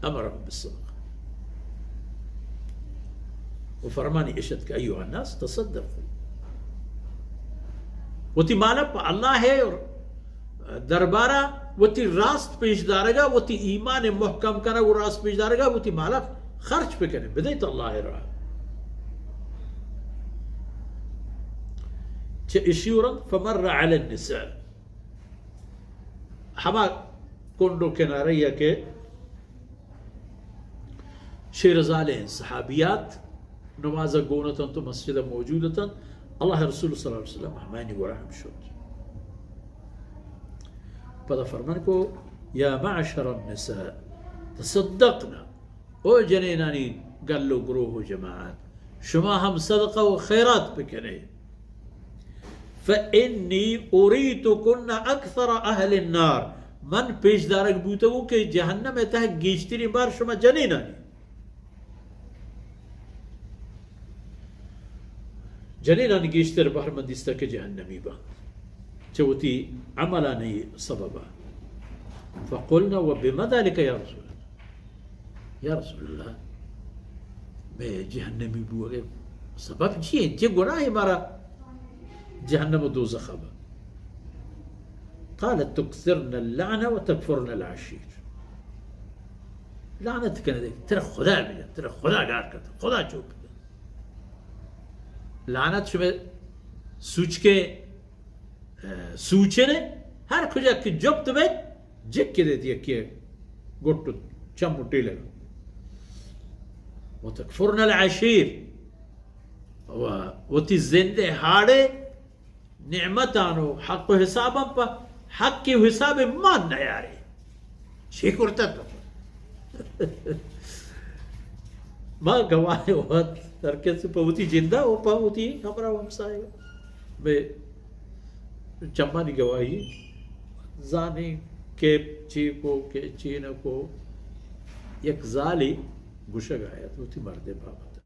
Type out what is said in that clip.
امرهم بالصدقة. و فرمانی اشت کہ ایها الناس تصدقوا. وتی مالا پہ اللہ ءِ دربارا وتی راست پیش دارگا، وتی ایمان محکم کنگ و راست پیش دارگا، وتی مالا خرچ بکنے، بدیت اللہ ءِ راہ. چہ اشی و رند فمر علی النساء، ہما کنڈ و کنارہ یا کہ شیرزالیں صحابیات نماز گون اتنت و مسجد موجود اتنت، اللہ رسول صلی اللہ علیہ وسلم ہمانی گورا ہم شد. پدا فرمان کو، یا معشر النساء تصدقن، او جنینانی گل و گروہ و جماعت، شما ہم صدقہ و خیرات بکنے. فإني أريتكن أكثر أهل النار، من پیش دارگ بوتگوں کہ جہنم ءِ تہ گیشتریں بار شما جنینانی، جنینانی گیشتر بہر من دیستہ کہ جہنمی بنت چہ وتی عملانی سببا. فقلن وبما ذلك يا رسول الله، یا رسول اللہ، مئے جہنمی بوگ ءِ سبب چی انت؟ چے گناہے مارا جہنم و دوزخ ءَ بنت؟ قال تكثرن اللعن وتكفرن العشير. لعنت کنے، ترا خدا بجن، ترا خدا گار کت، خدا چوپ کت. لعنت شمئے سوچکے سوچنے، ہر کجا کہ جپت بیت، جک دیت یکی گٹ و چم و ٹیلگ. وتكفرن العشير، و وتی زندے ہاڑے نعمتان و حق و حسابان پہ حق و حساب مان نیارے. چی کرتہ تو؟ ما گواہ وت ہر کس پہ وتی جندا و پہ وتی ہمراہ و ہمسایہ. بے چمانی گواہی زانیں کہ چی کو، کہ چی نہ کو. یک زالی گوشگ آیت وتی مردے بابت.